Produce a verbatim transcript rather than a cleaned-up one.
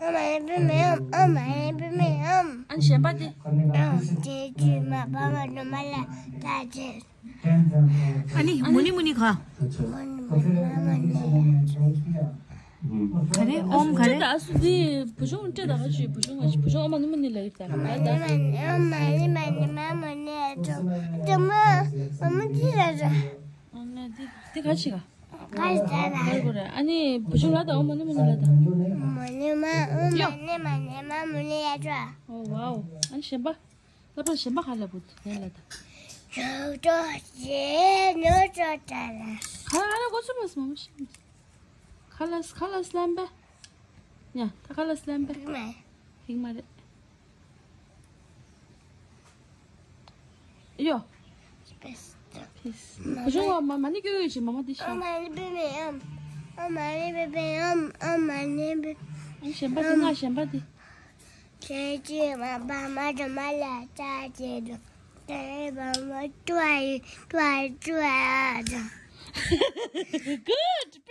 ཨོཾ་མ་ཎི་པདྨེ་ཧཱུྃ། ཨོཾ་མ་ཎི་པདྨེ་ཧཱུྃ། ཨ་ནི་གཞན་པ་དེ། ཨོཾ་ཏེ་ཙི་མ་པ་མ་དྷ་མ་ལ་ཏ་ཙི། ཨ་ནི་མུ་ནི་མུ་ནི་ག། མུ་ནི་མུ་ནི་མ་མུ་ནི། ག་རེ། ཨོཾ་ག་རེ། ཨ་སུ་དེ་བུ་ཆུང་སྤྲད་ད་ག་ཅི། བུ་ཆུང་ང་བུ་ཆུང་ཨོཾ་མ་ཎི་མ་མུ་ནི་ལ་ཡིག་ད། ཨོཾ་མ་ཎི་མ་ཎི་ཨོཾ་མ་ཎི་མ་ཎི་མ་མུ་ནི་ཨ་ཙོ། ཨ་ཙོ་མ་མ་མུ་ཏི་ལ་ཙོ། ཨ་ན་དེ་དེ་ག་ཅི་ག། ག་ཅི་ད་ལ། ག་རེ་གོ་རེ། ཨ་ནི་བུ་ཆུང་ལ་ད་ཨོཾ་མ་ཎི་མ་མུ་ནི་ལ་ད། མ་ཎི་མ་ཨོཾ་མ་ཎི་མ་ཎི་མ་མུ་ནི་ཨ་ཙོ། ཨོ་ཝའོ། ཨ་ནི་གཞན་པ། ལྷག་པར་གཞན་པ་ག་ལ་བུ་དེ་ལ་ད། ཡོ་ཏོ་ཅེ་ཉོ་ཅོ་ཏ་ལ། ག་ལ་ག་ལ་གོ་ཚུལ་མ་སོང་མ་ཤེས། ཁ་ལ་ཁ་ལ་སི་ལམ་པ། ཡ་ད་ཁ་ལ་སི་ལམ་པ། ཐིག་མ་རེད། ཡོ། ཕིས། བུ་ཆུང་བ་མ་མ་ཎི་སྐྱོ་ཡོད་ཅེ་མ་མ་དེ་ཤ། ཨོཾ་མ་ཎི་པདྨེ་ཧཱུྃ། ཨོཾ་མ་ཎི་པདྨེ་ཧཱུྃ། ཨོཾ་མ་ཎི་པདྨེ། གཞན་པ་དེ་ང་གཞན་པ་དེ། ཏེ་ཙི་མ་པ་མ་དྷ་མ་ལ་ཏ་ཙི་དོ། ཏེ་པ་མ་ཏྲ་ཡི་ཏྲ་ཏྲ་དོ། Good.